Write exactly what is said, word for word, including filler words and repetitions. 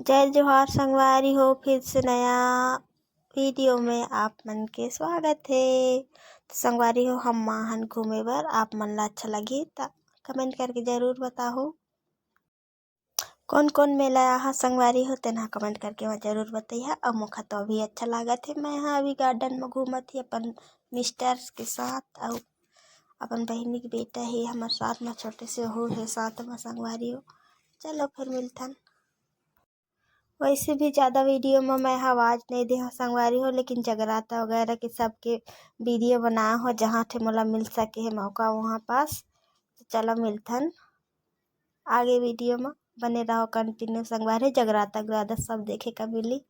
जय जोहार संगवारी हो, फिर से नया वीडियो में आप मन के स्वागत हे। तो संगवारी हो, हम मा हन घूमे बर, आप मन ला अच्छा लगही त कमेंट करके जरूर बताहू। कौन कौन मेला आहा संगवारी हो, तेन ह कमेंट करके वहाँ जरूर बतैहा। अउ मोखा तो अभी अच्छा लागत हे, मैं ह अभी गार्डन में घूमत ही अपन मिस्टर के साथ, अउ अपन बहिनी के बेटा हे हमर साथ में, छोटे से ओहू हे साथ में संगवारी हो। चलो फिर मिलथन। वैसे भी ज़्यादा वीडियो में मैं ह आवाज़ नहीं दे हूँ संगवारी हो, लेकिन जगराता वगैरह के सबके वीडियो बनाए हो, जहाँ ठे मोला मिल सके हे मौका वहाँ पास। तो चलो मिलथन आगे वीडियो में, बने रहो कंटिन्यू संगवारी। जगराता उगराता सब देखे का मिली,